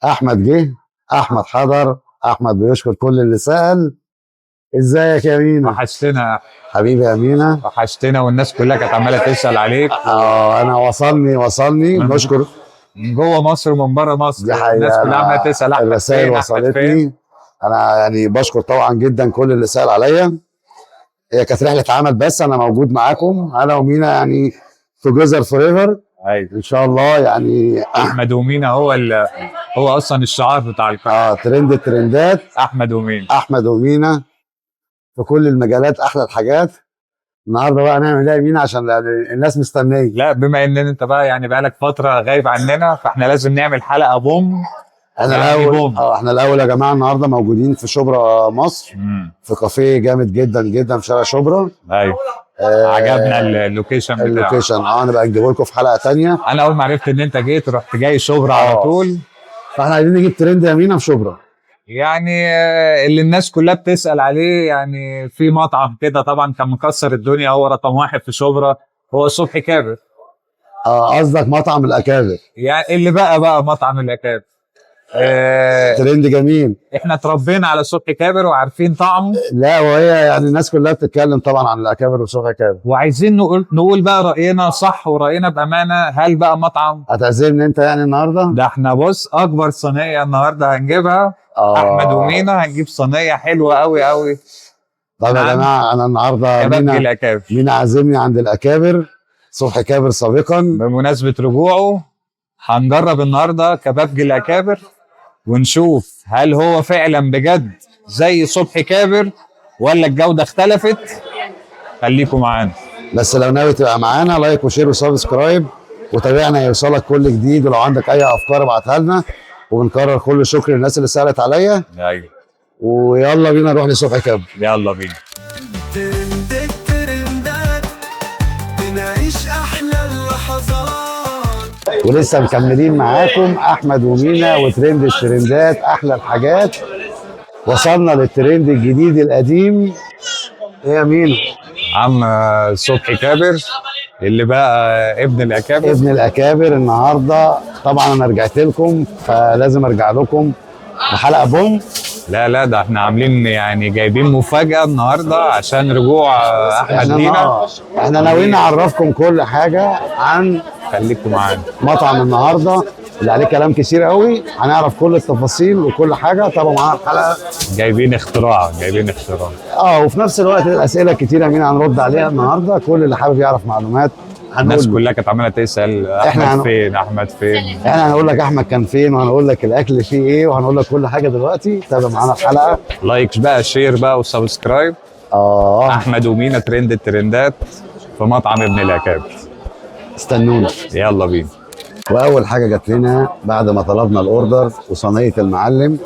احمد جه، احمد حضر، احمد بيشكر كل اللي سأل. ازيك يا مينا؟ وحشتنا. حبيبي يا مينا. وحشتنا، والناس كلها كانت عماله تسال عليك. انا وصلني بشكر من جوه مصر ومن بره مصر. دي حقيقة. الناس كلها عماله تسال احمد الرسائل فين، أحمد فين. وصلتني. انا يعني بشكر طبعا جدا كل اللي سأل عليا. هي كانت رحلة عمل، بس انا موجود معاكم انا ومينا يعني together forever. ايوه ان شاء الله يعني. احمد ومينا هو هو اصلا الشعار بتاع القناة. ترند الترندات. احمد ومينا. احمد ومينا في كل المجالات، احلى الحاجات. النهارده بقى نعمل ايه يا مينا عشان الناس مستنيه؟ لا، بما ان انت بقى يعني بقالك فترة غايب عننا، فاحنا لازم نعمل حلقة boom. احنا يعني الاول boom. احنا الاول يا جماعة النهارده موجودين في شبرا مصر، في كافيه جامد جدا جدا في شارع شبرا. ايوه عجبنا ال location بتاعه. ال location نبقى نجيبه لكم في حلقة ثانية. انا اول ما عرفت ان انت جيت رحت جاي شبرا على طول. فاحنا عايزين نجيب ترند يا مينا في شبرا. يعني اللي الناس كلها بتسأل عليه، يعني في مطعم كده طبعا كان مكسر الدنيا، هو رقم واحد في شبرا، هو صبحي كابر. قصدك مطعم الاكابر. يعني اللي بقى مطعم الاكابر. ترند جميل. احنا اتربينا على صبحي كابر وعارفين طعمه. لا، وهي يعني الناس كلها بتتكلم طبعا عن الاكابر وصبحي كابر. وعايزين نقول بقى راينا صح وراينا بامانه، هل بقى مطعم هتعزمني انت يعني النهارده؟ ده احنا بص اكبر صينية النهارده هنجيبها. احمد ومينا هنجيب صينية حلوة قوي قوي. طب يا جماعة انا النهارده كبابجي مينا الاكابر. مينا عازمني عند الاكابر، صبحي كابر سابقا. بمناسبة رجوعه هنجرب النهارده كبابجي الاكابر ونشوف هل هو فعلا بجد زي صبحي كابر ولا الجودة اختلفت. خليكم معانا. بس لو ناوي تبقى معانا like و share و subscribe وتابعنا، يوصلك كل جديد. ولو عندك اي افكار ابعتها لنا. وبنكرر كل شكر للناس اللي سالت عليا. ايوه ويلا بينا نروح لصبحي كابر. يلا بينا. ترند الترندات، بنعيش احلى اللحظات. ولسه مكملين معاكم احمد ومينا وترند الترندات، احلى الحاجات. وصلنا للترند الجديد القديم. ايه يا مينا؟ عم صبحي كابر اللي بقى ابن الاكابر. ابن الاكابر النهارده. طبعا انا رجعت لكم، فلازم ارجع لكم بحلقة boom. لا لا، ده احنا عاملين يعني جايبين مفاجأة النهارده عشان رجوع احمد لينا. احنا ناويين نعرفكم كل حاجة عن خليكم معانا. مطعم النهارده اللي عليه كلام كتير قوي. هنعرف كل التفاصيل وكل حاجة. تابعوا معانا الحلقة. جايبين اختراع، جايبين اختراع. وفي نفس الوقت الاسئلة كتيرة مين هنرد عليها النهارده. كل اللي حابب يعرف معلومات الناس هنقول له. كلها كانت عماله تسال احنا احمد فين، احمد فين. احنا هنقول لك احمد كان فين، وهنقول لك الاكل فيه ايه، وهنقول لك كل حاجة دلوقتي. تابع معانا الحلقة. like بقى، share بقى، و subscribe. احمد ومينا ترند الترندات في مطعم ابن الاكابر. استنونا. يلا بينا. واول حاجة جت لنا بعد ما طلبنا ال order وصينيه المعلم،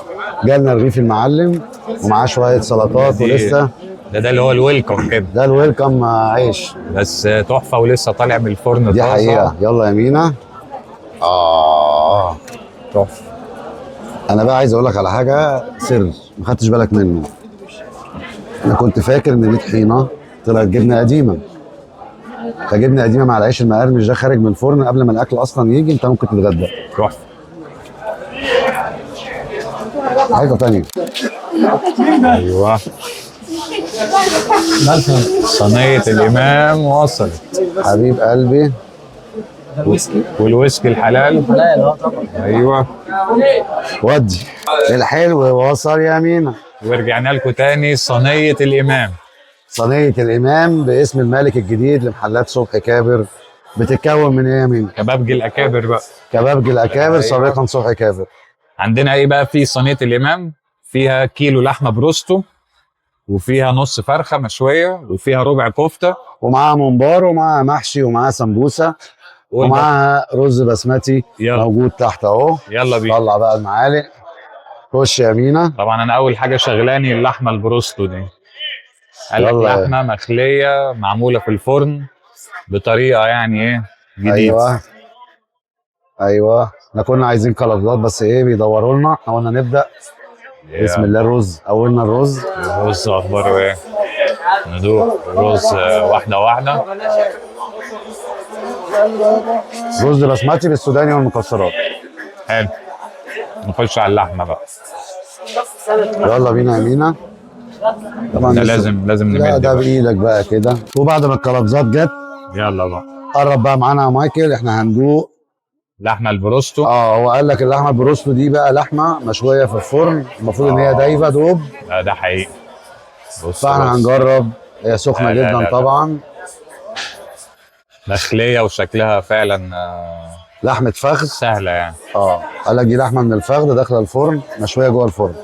جالنا رغيف المعلم ومعاه شوية سلطات. ولسه ده اللي هو ال welcome كده. ده ال welcome عيش بس تحفة ولسه طالع من الفرن. دي طازة. حقيقة. يلا يا مينا. تحفة. انا بقى عايز اقول لك على حاجة سر ما خدتش بالك منه. انا كنت فاكر ان دي طحينه، طلعت جبنه قديمة. فجبنه قديمة مع العيش المقرمش ده خارج من الفرن قبل ما الاكل اصلا يجي، انت ممكن تتغدى. تحفة. حاجة ثانية. ايوه، صينية الامام وصلت. حبيب قلبي. والويسكي الحلال. ايوه. ودي الحلو وصل يا مينا. ورجعنا لكم تاني صينية الامام. صينية الامام باسم المالك الجديد لمحلات صبحي كابر. بتتكون من ايه يا مينا؟ كبابجي الاكابر بقى. كبابجي الاكابر. أيوة. سابقا صبحي كابر. عندنا ايه بقى في صينية الامام؟ فيها كيلو لحمه بروستو، وفيها نص فرخة مشوية، وفيها ربع كفته، ومعاها ممبار، ومعاها محشي، ومعاها سمبوسة، ومعاها رز بسمتي. يلا. موجود تحت اهو. يلا بينا. طلع بقى المعالق. خش يا مينا. طبعا انا اول حاجة شغلاني اللحمة البروستو دي. قال لك يلا. لحمه مخليه معمولة في الفرن بطريقة يعني ايه جديد. ايوه ايوه، احنا كنا عايزين كلابات بس ايه بيدوروا لنا، احنا قلنا نبدا بسم الله. الرز، اولنا الرز. الرز اخباره ايه؟ ندوق الرز واحدة واحدة. رز بسمتي بالسوداني والمكسرات. حلو. نخش على اللحمة بقى. يلا بينا يا مينا. طبعا ده لازم لا نمد ده بقى. بايدك بقى كده. وبعد ما الكلبزات جت يلا بقى قرب بقى معانا يا مايكل، احنا هندوق لحمه البروستو. هو قال لك اللحمة البروستو دي بقى لحمه مشوية في الفرن، المفروض ان هي دايبه دوب. لا ده حقيقي. بص فاحنا بص. هنجرب، هي سخنة لا، لا، جدا لا، لا. طبعا. مخليه وشكلها فعلا لحمه فخذ سهلة يعني. قال لك دي لحمه من الفخذ داخله الفرن، مشوية جوه الفرن.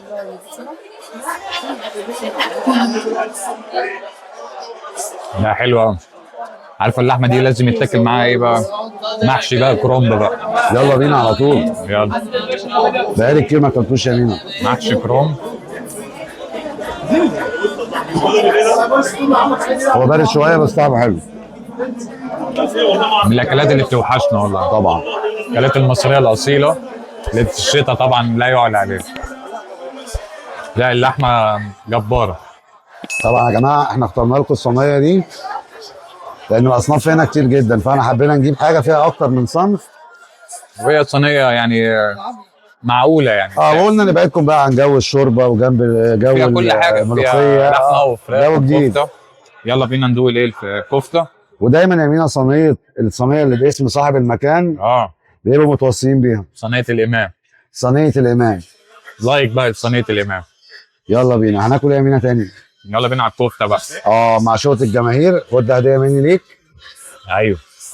لا حلوة قوي. عارفه اللحمة دي لازم يتاكل معاها ايه بقى؟ محشي بقى كرنب بقى. يلا بينا على طول. يلا بقالي كتير ما اكلتوش يا مينا. محشي كرنب. هو بارد شوية بس طعمه حلو. من الاكلات اللي بتوحشنا والله. طبعا الاكلات المصرية الاصيلة اللي في الشتاء طبعا لا يعلى عليها. لا اللحمة جبارة. طبعا يا جماعة احنا اخترنا لكم الصينية دي لان الاصناف هنا كتير جدا، فاحنا حبينا نجيب حاجة فيها اكتر من صنف. وهي صينية يعني معقولة يعني. وقلنا نبعدكم بقى عن جو الشوربة وجنب جو فيها كل حاجة، فيها الملوخية. لحمه وفراخ جو جديد. وكفته. يلا بينا ندوق الايه الكفتة. ودايما يا مينا الصينية اللي باسم صاحب المكان بيبقوا متوصيين بيها. صينية الامام. صينية الامام. like بقى صينية الامام. يلا بينا. هناكل ايه يا مينا تاني؟ يلا بينا على الكفتة بقى. مع شوط الجماهير. خد ده هديه مني ليك.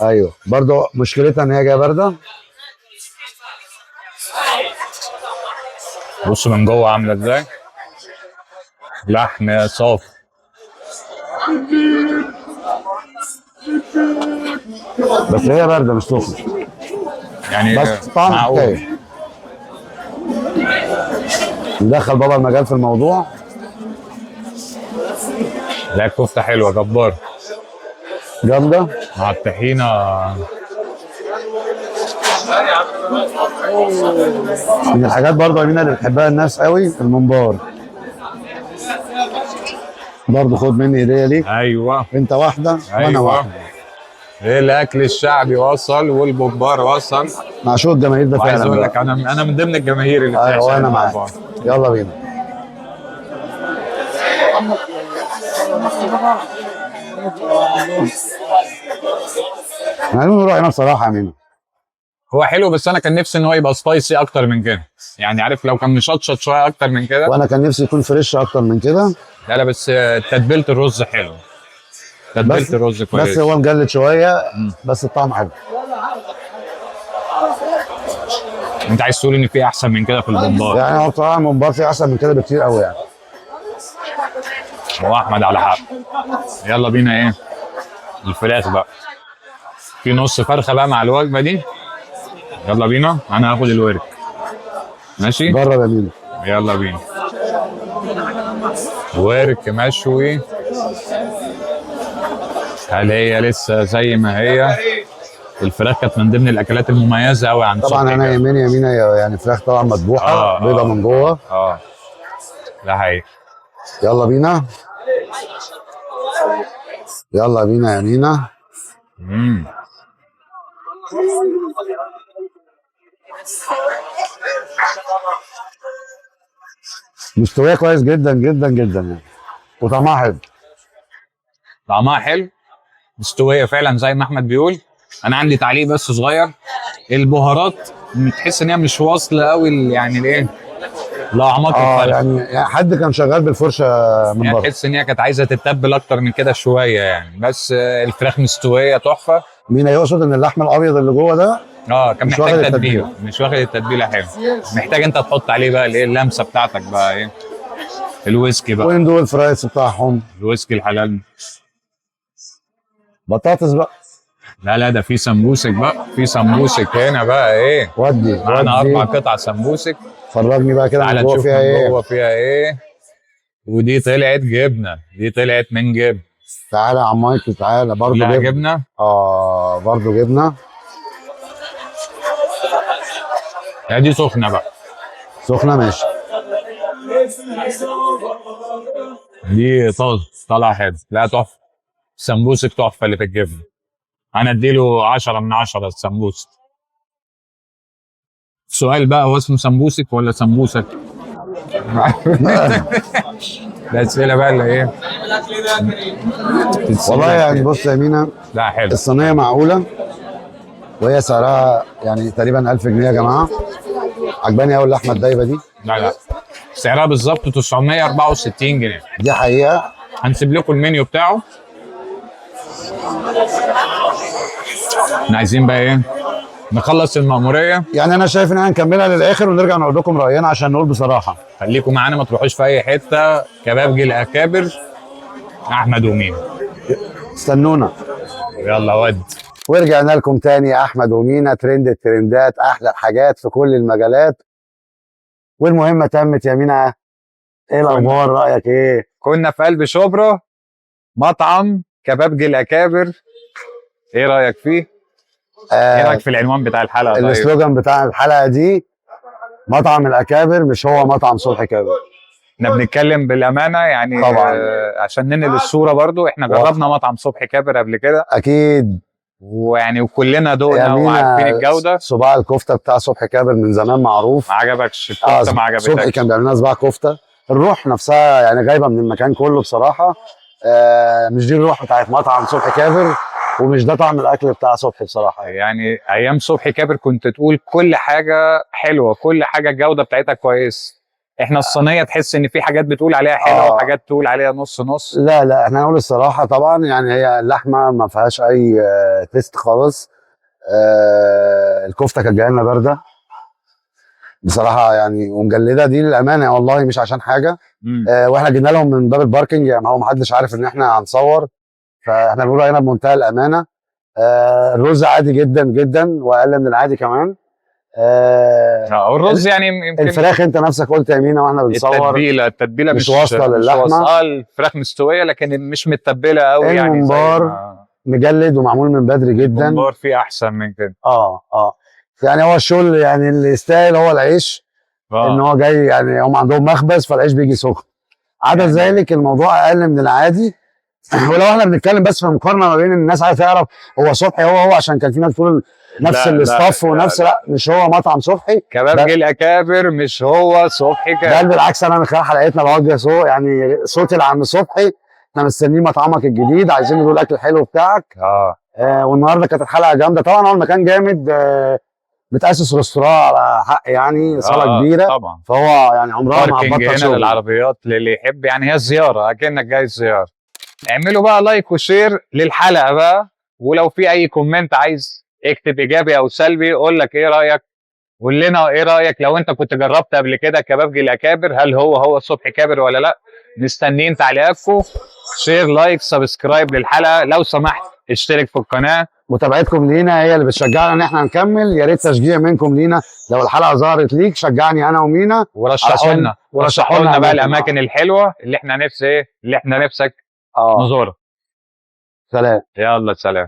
ايوه برضو مشكلتها ان هي جاية باردة. بص من جوه عامله ازاي. لحم صافي. بس هي باردة مش سخنة يعني بس طعم معقول. حكاية. ندخل بابا المجال في الموضوع. لا الكفتة حلوة جبار جامدة مع الطحينه. من الحاجات برضه يا مينا اللي بتحبها الناس قوي الممبار. برضه خد مني هديه ليك. ايوه انت واحدة وانا أيوة. واحدة. ايه الاكل الشعبي وصل والبمبار وصل. مع شوط الجماهير ده وعايز فعلا اقول بقى. لك انا من ضمن الجماهير اللي ايوه بتعشق وانا معاك. الممبار. يلا بينا. احنا عايزين نروح هنا بصراحة يا مينا. هو حلو بس انا كان نفسي ان هو يبقى spicy اكتر من كده، يعني عارف لو كان مشطشط شوية اكتر من كده. وانا كان نفسي يكون fresh اكتر من كده. لا لا بس تتبيله الرز حلو. تتبيله الرز كويس. بس هو مجلد شوية بس الطعم حلو. انت عايز تقول ان في احسن من كده في الممبار؟ يعني هو بصراحة الممبار فيه احسن من كده بكتير قوي يعني. هو احمد على حق. يلا بينا ايه الفراخ بقى. في نص فرخة بقى مع الوجبة دي. يلا بينا. انا هاخد الورك. ماشي جرب يا مينا. يلا بينا. ورك مشوي. هل هي لسه زي ما هي؟ الفراخ كانت من ضمن الاكلات المميزة قوي عند طبعا صبحي انا كده. يمين يمينة يعني فراخ طبعا مذبوحه بيضة من جوه. ده حقيقي. يلا بينا. يلا بينا يا مينا. مستوية كويس جدا جدا جدا يعني، وطعمها حلو. طعمها حلو، مستوية فعلا زي ما احمد بيقول. انا عندي تعليق بس صغير، البهارات تحس ان هي مش واصله قوي يعني الايه لاعماق الفرخ. يعني حد كان شغال بالفرشه من يعني بره. تحس ان هي كانت عايزه تتبل اكتر من كده شوية يعني، بس الفراخ مستوية تحفة. مين يقصد ان اللحم الابيض اللي جوه ده كان مش محتاج واخد تتبيله، التتبيلة. مش واخد التتبيله حلو. محتاج انت تحط عليه بقى الايه اللمسة بتاعتك بقى، ايه الويسكي بقى. وين دول ال fries بتاعهم؟ الويسكي الحلال. بطاطس بقى. لا لا ده في سمبوسك بقى، في سمبوسك هنا بقى ايه. ودي معانا ودي. 4 قطع سمبوسك. فرجني بقى كده من تعالى جوه نشوف فيها من ايه. جوه فيها ايه. ودي طلعت جبنه، دي طلعت من جبنه. تعالى يا عم مايكل تعالى، برضه لا جبنه. جبنه. برضه جبنه. لا دي سخنة بقى. سخنة ماشي. دي طازة طالعه حلو. لا تحفة، سمبوسك تحفة اللي في الجبنة. انا اديله 10 من 10 السمبوسك. سؤال بقى، هو اسمه سمبوسك ولا سمبوسك؟ ده اسئلة بقى اللي ايه؟ والله يعني بص يا مينا، لا حلو. الصينية معقولة، وهي سعرها يعني تقريبا 1000 جنيه يا جماعة. عجباني قوي اللحمة الدايبه دي. لا لا، سعرها بالظبط 964 جنيه. دي حقيقة. هنسيب لكم المنيو بتاعه. احنا عايزين بقى ايه؟ نخلص المأمورية. يعني انا شايف ان احنا نكملها للاخر ونرجع نقول لكم راينا عشان نقول بصراحة. خليكم معانا ما تروحوش في اي حتة. كبابجي الأكابر، أحمد ومينا. استنونا. يلا ود. ورجعنا لكم تاني يا احمد ومينا، ترند الترندات، احلى الحاجات في كل المجالات. والمهمه تمت يا مينا. ايه الاخبار؟ رايك ايه؟ كنا في قلب شبرا، مطعم كبابجي الأكابر. ايه رأيك فيه؟ ايه رأيك في العنوان بتاع الحلقة؟ طيب ال slogan بتاع الحلقة دي مطعم الاكابر، مش هو مطعم صبحي كابر. احنا بنتكلم بالأمانة يعني. طبعا. عشان ننقل الصورة برضو، احنا جربنا مطعم صبحي كابر قبل كده. اكيد. ويعني وكلنا دقنا يا مينا، وعارفين الجودة. صباع الكفتة بتاع صبحي كابر من زمان معروف. ما عجبكش الكفتة؟ ما صبحي عجبتكش؟ كان بيعمل لنا صباع كفته. الروح نفسها يعني غايبة من المكان كله بصراحة. مش دي الروح بتاعت مطعم صبحي كابر، ومش ده طعم الاكل بتاع صبحي بصراحة. يعني ايام صبحي كابر كنت تقول كل حاجة حلوة، كل حاجة الجودة بتاعتها كويس. احنا الصينية تحس ان في حاجات بتقول عليها حلوة وحاجات تقول عليها نص نص. لا لا، احنا هنقول الصراحة طبعا. يعني هي اللحمة ما فيهاش اي taste خالص. الكفتة كانت جاية لنا باردة بصراحة يعني، ومجلده دي للامانة والله مش عشان حاجة. واحنا جينا لهم من باب ال parking، يعني هو ما حدش عارف ان احنا هنصور، فاحنا بنقول هنا بمنتهى الامانة. الرز عادي جدا جدا، واقل من العادي كمان. الرز يعني يمكن الفراخ انت نفسك قلت يا مينا واحنا بنصور التتبيله مش واصله للحمه. الفراخ مستوية لكن مش متبله قوي يعني. الممبار مجلد ومعمول من بدري جدا. الممبار فيه احسن من كده. يعني هو الشغل يعني اللي يستاهل هو العيش. ان هو جاي يعني هم عندهم مخبز فالعيش بيجي سخن. عدا يعني ذلك الموضوع اقل من العادي. ولو احنا بنتكلم بس في مقارنة ما بين الناس عايزه تعرف هو صبحي هو عشان كان في ناس بتقول نفس ال staff ونفس لا مش هو مطعم صبحي. كبابجي الاكابر مش هو صبحي كابر. بل بالعكس، انا من خلال حلقتنا بوجه يعني صوتي لعم صبحي، احنا مستنيين مطعمك الجديد، عايزين نقول الاكل الحلو بتاعك. والنهارده كانت الحلقة جامدة طبعا. هو المكان جامد، متاسس restaurant على حق يعني، صاله كبيرة طبعا، فهو يعني عمرها ما هتبطل شغل. هنا للعربيات للي يحب يعني، هي الزيارة اكنك جاي زيارة. اعملوا بقى like و share للحلقة بقى، ولو في اي comment عايز اكتب ايجابي او سلبي، قول لك ايه رايك، قول لنا ايه رايك لو انت كنت جربت قبل كده كبابجي الاكابر، هل هو صبحي كابر ولا لا؟ مستنيين تعليقاتكم. share like subscribe للحلقة لو سمحت، اشترك في القناة. متابعتكم لينا هي اللي بتشجعنا ان احنا نكمل. يا ريت تشجيع منكم لينا، لو الحلقة ظهرت ليك شجعني انا ومينا، ورشحوا لنا ورشحوا لنا بقى الاماكن الحلوة اللي احنا نفسي اللي احنا نفسك نزورها. سلام، يلا سلام.